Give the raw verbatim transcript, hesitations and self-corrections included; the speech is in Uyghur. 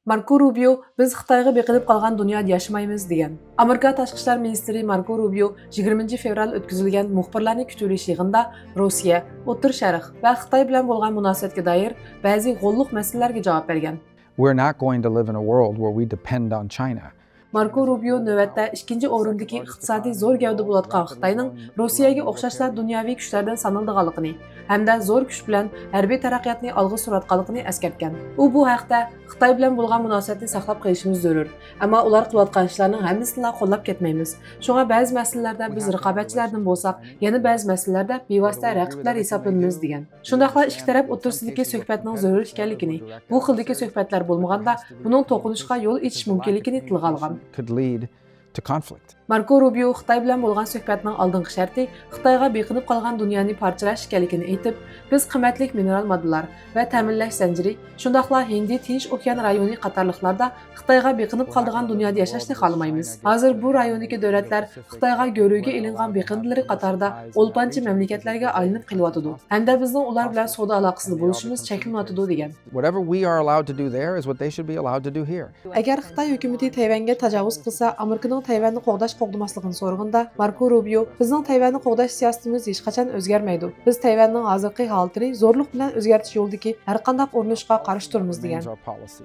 ماركو روبىيو، «بىز خىتايغا بېقىنىپ قالغان دۇنيادا ياشىمايمىز» دېگەن. ئامېرىكا تاشقى ئىشلار مىنىستىرى ماركو روبىيو يىگىرمىنچى فېۋرال ئۆتكۈزۈلگەن مۇخبىرلارنى كۈتۈۋېلىش يىغىنىدا روسىيە، ئوتتۇرا شەرق ۋە خىتاي بىلەن بولغان مۇناسىۋەتكە دائىر بەزى غوللۇق مەسىلىلەرگە جاۋاب بەرگەن. We're not going to live in a world where we depend on China. ماركو روبىيو نۆۋەتتە ئىككىنچى ئورۇندىكى ئىقتىسادىي زور گەۋدە بولۇۋاتقان خىتاينىڭ روسىيەگە ئوخشاشلا دۇنياۋى كۈچلەردىن سانىلىدىغانلىقىنى ھەمدە زور كۈچ بىلەن ھەربىي تەرەققىياتنى ئالغا سۈرۈۋاتقانلىقىنى ئەسكەرتكەن. ئۇ بۇ ھەقتە خىتاي بىلەن بولغان مۇناسىۋەتنى ساقلاپ قېلىشىمىز زۆرۈر، ئەمما ئۇلار قىلىۋاتقان ئىشلارنىڭ ھەممىسىنىلا قوللاپ كەتمەيمىز. شۇڭا بەزى مەسىلىلەردە بىز رىقابەتچىلەردىن بولساق، يەنە بەزى مەسىلىلەردە بىۋاسىتە رەقىبلەر ھېسابلىنىمىز، دېگەن. شۇنداقلا ئىككى تەرەپ ئوتتۇرىسىدىكى سۆھبەتنىڭ زۆرۈر ئىكەنلىكىنى، بۇ خىلدىكى سۆھبەتلەر بولمىغاندا بۇنىڭ توقۇنۇشقا يول ئېچىش مۇمكىنلىكىنى تىلغا ئالغان. Could lead to conflict. ماركو روبىيو خىتاي بىلەن بولغان سۆھبەتنىڭ ئالدىنقى شەرتى خىتايغا بېقىنىپ قالغان دۇنيانى پارچىلاش ئىكەنلىكىنى ئېيتىپ، بىز قىممەتلىك مىنېرال ماددىلار ۋە تەمىنلەش زەنجىرى، شۇنداقلا ھىندى تىنچ ئوكيان رايونى قاتارلىقلاردا خىتايغا بېقىنىپ قالىدىغان دۇنيادا ياشاشنى خالىمايمىز. ھازىر بۇ رايوندىكى دۆلەتلەر خىتايغا گۆرۈگە ئېلىنغان بېقىندىلىرى قاتارىدا ئولپانچى مەملىكەتلەرگە ئايلىنىپ قېلىۋاتىدۇ ھەمدە بىزنىڭ ئۇلار بىلەن سودا ئالاقىسىدا بولۇشىمىز چەكلىنىۋاتىدۇ، دېگەن. Whatever we are allowed to do there is what they should be allowed to do here. ئەگەر خىتاي ھۆكۈمىتى تەيۋەنگە تاجاۋۇز قىلسا، ئامېرىكىنىڭ تەيۋەننى قوغداش قوغدىماسلىقىنى سورىغىنىدا، ماركو روبىيو، بىزنىڭ تەيۋەننى قوغداش سىياسىتىمىز ھېچقاچان ئۆزگەرمەيدۇ. بىز تەيۋەننىڭ ھازىرقى ھالىتىنى زورلۇق بىلەن ئۆزگەرتىش يولىدىكى ھەرقانداق ئۇرۇنۇشقا قارشى تۇرىمىز، دېگەن. Remains our policy.